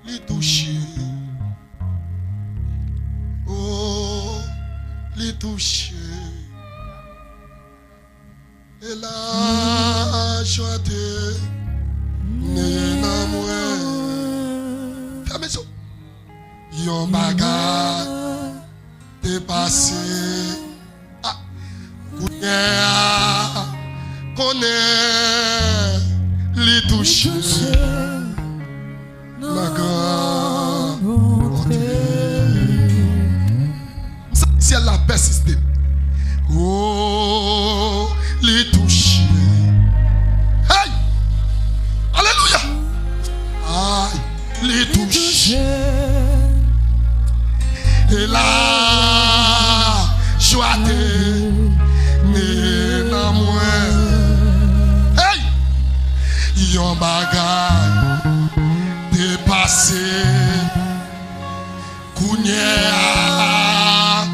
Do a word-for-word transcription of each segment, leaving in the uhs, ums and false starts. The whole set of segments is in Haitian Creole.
Li touche. Oh, li touche. E lajwa te ne nan mwen. Fèmen zo. Yon bagay te pase. Ah, kounye a, konnen li touche nan gran bonte. M santi syèl la pèsiste. Oh, li touche. Hey! Alelouya! Ay, li touche. E lajwa te ne nan mwen. Hey! Yon bagay te pase. Kounye a,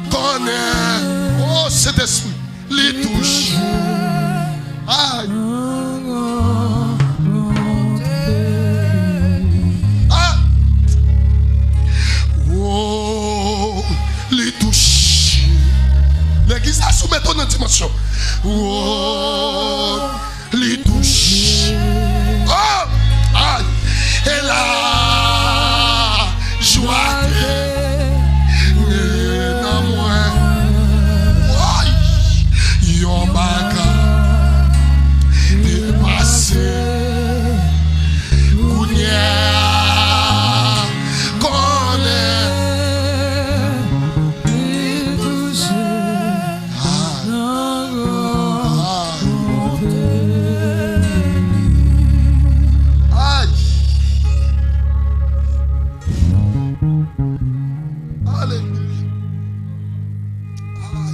konnen, oh, Sentespri, li touche. Ay. Ah. Oh, li touche. Legliz la soumèt w nan dimansyon. Oh, li touche. Oh, ay. E lajwa te ne nan mwen. Woy, yon bagay te pase. Kounye a, konnen. Ay. Ay. Alelouya. Ay.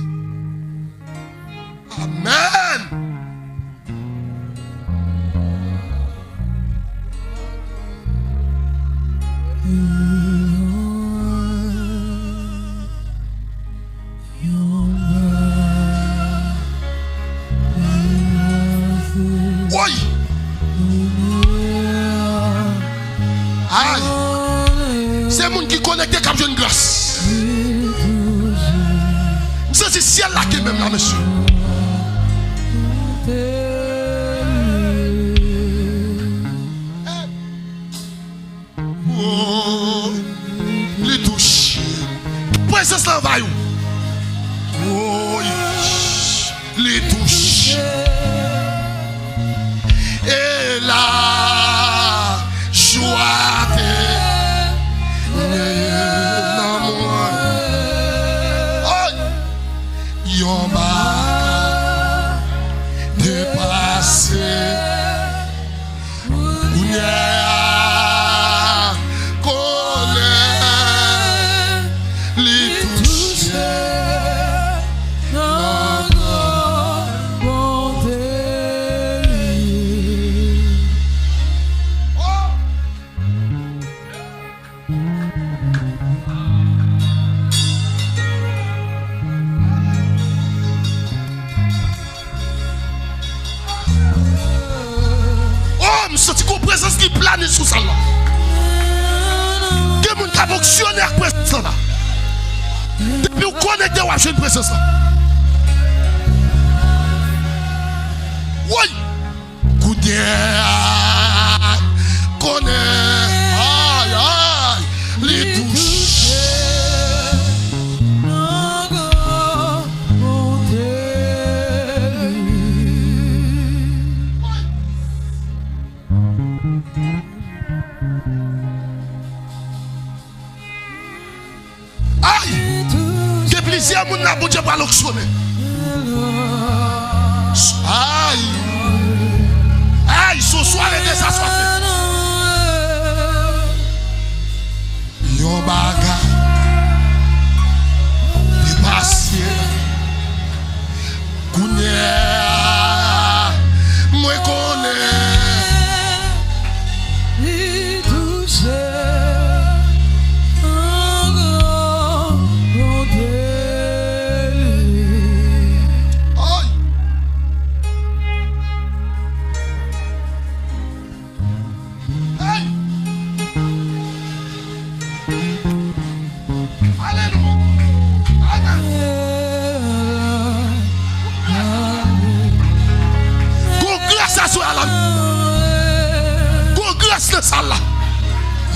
Amèn. Woy! Ay! Se moun ki konekte k ap jwenn gras. M santi syèl la kenbe m la, mesye. Oh, li touche. Prezans la anvayi w. Oh, li touche. E lajwa te nan mwen. Oh, yon bagay te pase. Kounye a, konnen li touche nan gran bonte li. Oh! Oh, m santi gon prezans ki plane sou sal la. Gen moun k ap fonksyone ak prezans lan la. Depi w konekte, w ap jwenn prezans lan. Woy! Kounye a, konnen, ay, ay, li touche. Ay! Gen plizyè moun la Bondye pral onksyone. Ay! Ay, se yon sware dezaswafe. Yon bagay te pase. Kounye a, mwen konnen li touche yon gran bonte li. Ay!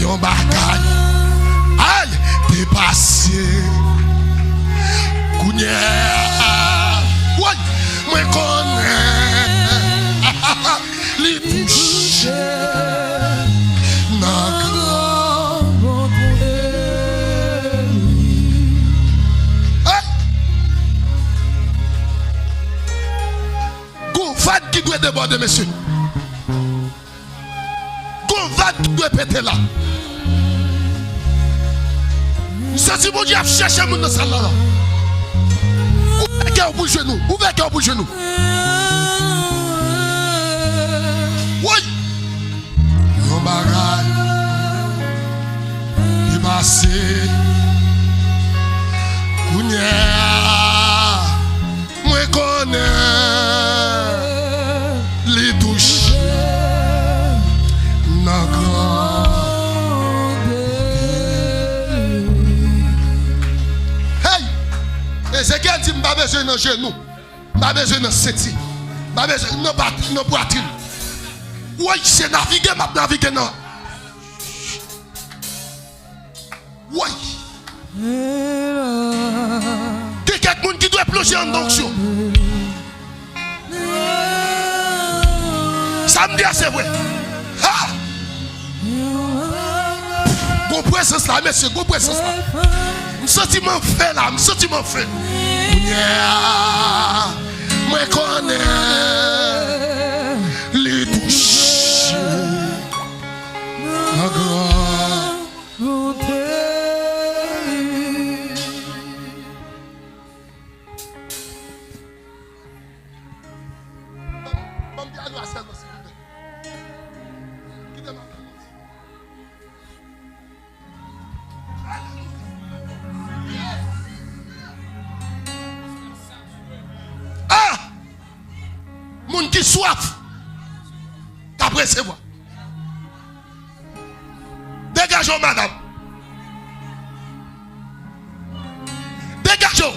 yon bagay. Ay, te pase. Kounye a, woy, mwen konnen li touche nan gran bonte li. Hey! Gon vag ki dwe debòde, mesye. Gon vag ki dwe pete la. M santi Bondye ap chèche moun nan sal la, la. Ouvè kè w pou jwenn ou. Ouvè kè w pou jwenn ou. Woy! Yon bagay ki pase. Kounye a, mwen konnen li touche nan gran deli. Hey! Ezekyèl di, "M pa bezwen nan jenou. M pa bezwen nan senti. M pa bezwen nan pat-, nan pwatrin." Woy, se navige m ap navige nan. Woy! Gen kèk moun ki dwe plonje anndan onksyon. Sa m di a se vre. Ha! Gon prezans la, mesye, gon prezans la. M santi m anfen la, m santi m anfen. Kounye a, mwen konnen li touche nan gran bonte li. Ban m, ban m pyano a sèlman, silvouplè. Kite m ap. Ah! Moun ki swaf, k ap resevwa. Degaje w, madanm. Degaje w.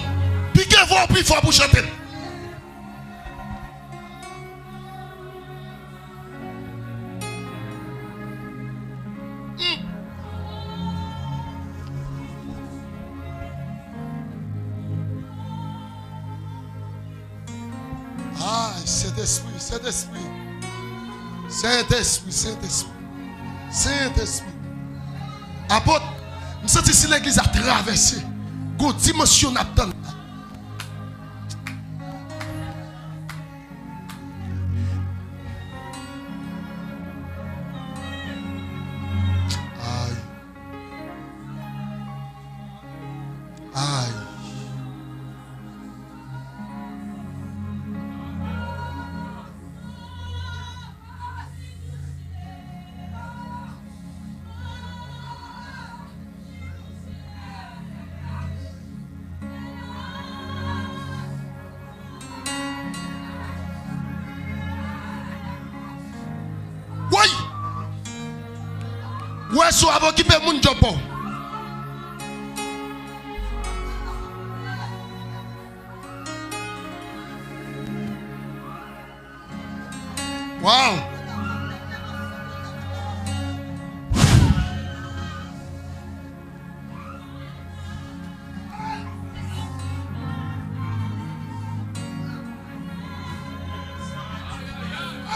Pike vwa w pi fò pou chante l. Hmm. Ay, Sentespri, Sentespri. Sentespri, Sentespri. Sentespri. Apot, m santi si legliz la travèse, gon dimansyon n ap tann la. Ay. Ay. Woy! Wè si w ap okipe moun djòb pa w. Wow!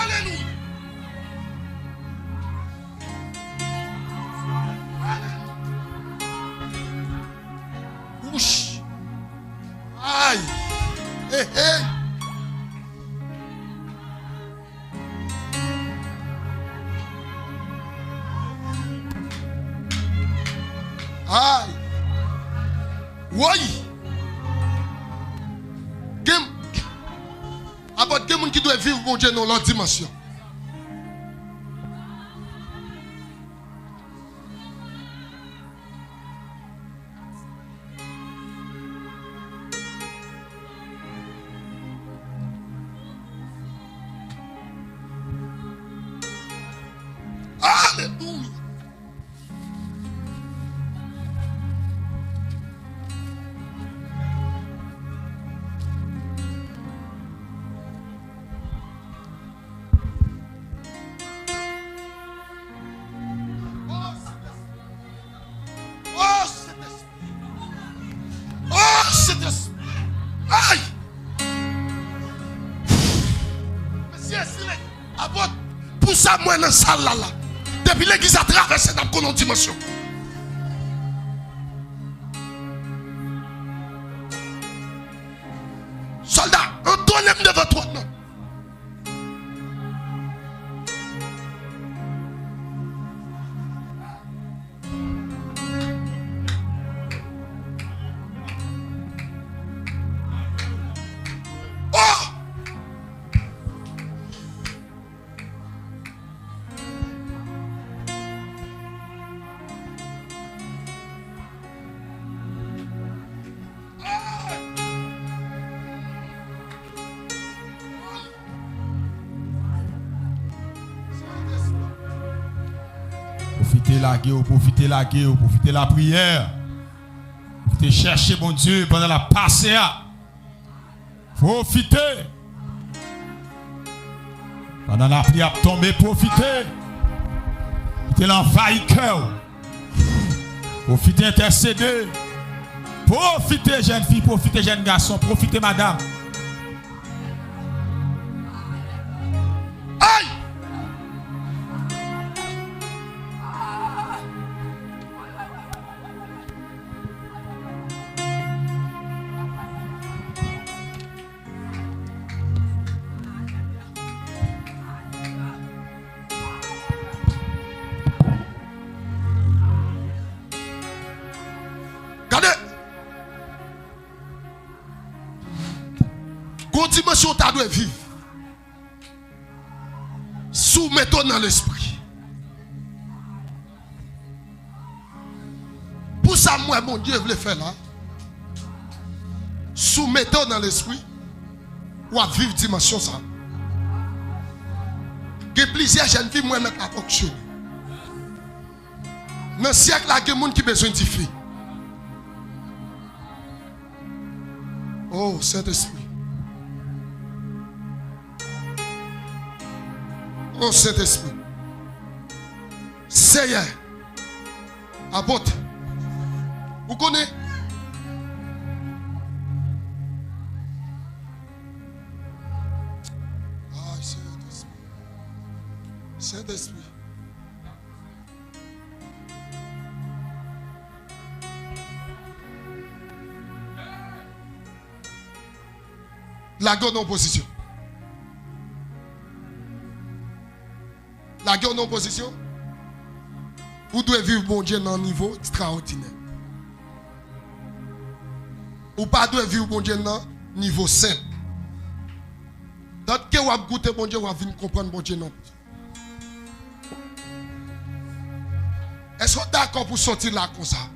Alelouya! Alelouya! Wouch! Ay! Hey, hey! Ay! Woy! Gen, apot gen moun ki dwe viv Bondye nan yon lòt dimansyon. Alelouya. A mwen nan sal la la. Depi legliz la travèse, n ap konn yon dimansyon. Sòlda, antonnen m devan twòn nan. Oh! Pwofite lage w, pwofite lage w, pwofite lapriyè. Pwofite chèche Bondye pandan l ap pase a. Pwofite. Pandan lapli ap tonbe, pwofite. Kite l anvayi kè w. Pwofite entèsede. Pwofite jèn fi, pwofite jèn gason, pwofite madanm. Ay! Gade! Gon dimansyon w ta dwe viv. Soumete w nan lespri. Pou sa m wè Bondye vle fè la, soumete w nan lespri, w ap viv dimansyon sa. Gen plizyè jèn fi m wè mèt la fonksyone. Nan syèk la, gen moun ki bezwen dife. Oh, Sentespri. Oh, Sentespri. Seyè. Apot. Ou konnen? Ay, Sentespri. Sentespri. Lage w nan yon pozisyon. Lage w nan yon pozisyon. Ou dwe viv Bondye nan nivo ekstraòdinè. Ou pa dwe viv Bondye nan nivo senp. Tank ke w ap goute Bondye, w ap vin konprann Bondye nan Èske w dakò pou sòti la konsa?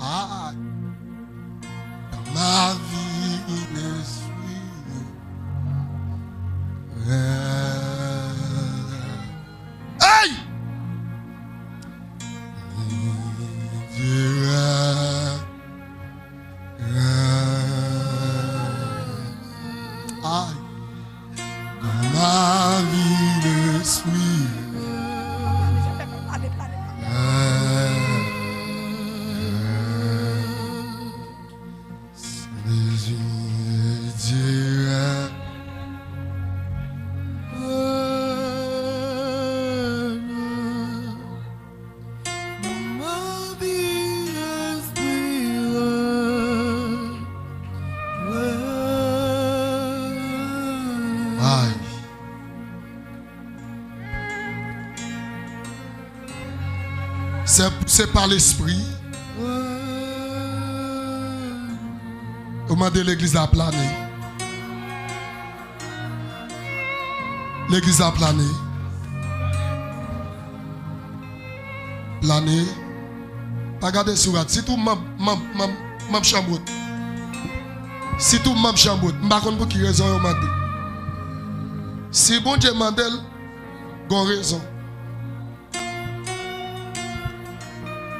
Ah, dans ma vie, il est suivre. Hey! Aïe. Dans ma vie, il est suivre. Ay. Se, se pa lespri. Ou mande legliz la plane. Legliz la plane. Plane. Pa gade sou rad. Sitou manm, manm, manm, manm chanm wot. Sitou manm chanm wot. M pa konn pou ki rezon yo mande. Si Bondye mande l, gon rezon.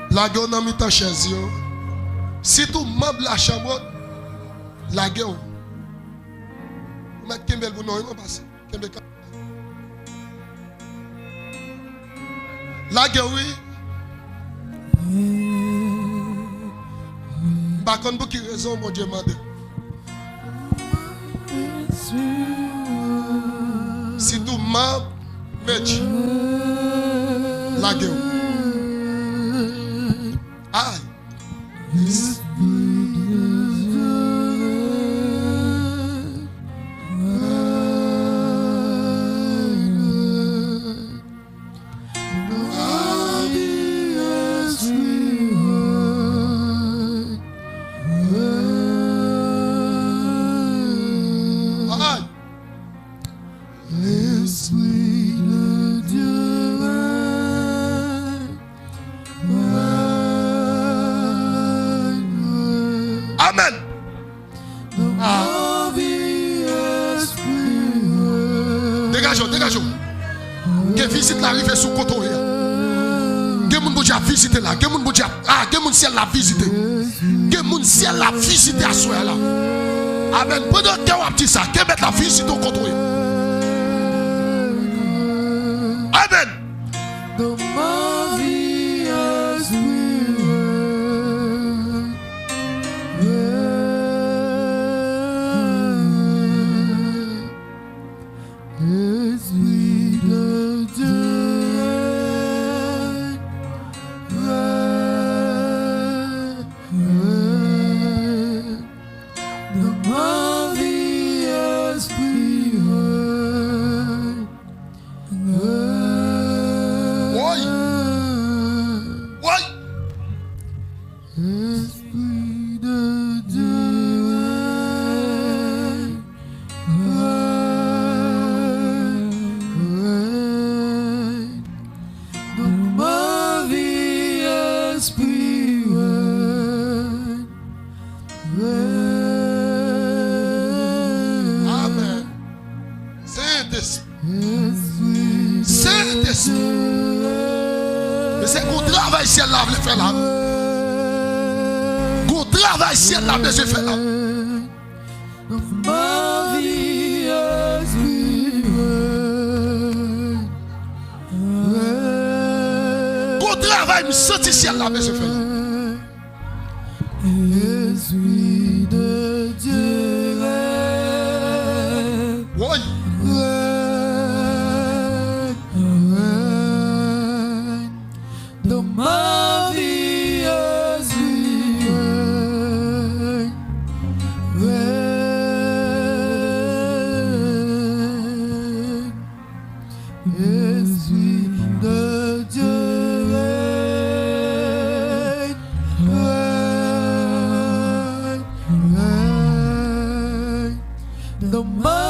Lage w nan mitan chèz yo. Sitou manm lachanm wot, lage w. Mèt kenbe l pou non, wi, mwen pase. Kenbe kanpe. Lage w, wi. M pa konn pou ki rezon Bondye mande. Sitou manb, mèt, lage w. Ay. Ay. Lespri de Dye règne, règne. Amèn. Ah. Degaje w, degaje w. Gen vizit la rive sou kote w ye a. Gen moun Bondye ap vizite la. Gen moun Bondye ap, ah, gen moun syèl la ap vizite. Gen moun syèl la ap vizite aswè a la. Amèn. Pandan ke w ap di sa, gen Mèt la vizite w kote w ye. Amèn. Dans ma vie, esprit, règne, règne. Esprit de Dieu, règne, règne. Dans ma vie, esprit, règne, règne. Woy. Woy. Esprit de Dieu, règne, règne, règne. Dans ma vie, esprit, règne, règne. Amèn. Sentespri. Sentespri. Men se gon travay syèl la vle fè la. Gon travay syèl la bezwen fè la. Gon travay m santi syèl la bezwen fè la. Esprit de Dieu, règne, woy, règne, règne dans ma vie, esprit, règne, règne. Esprit de Dieu, règne, règne, règne dans ma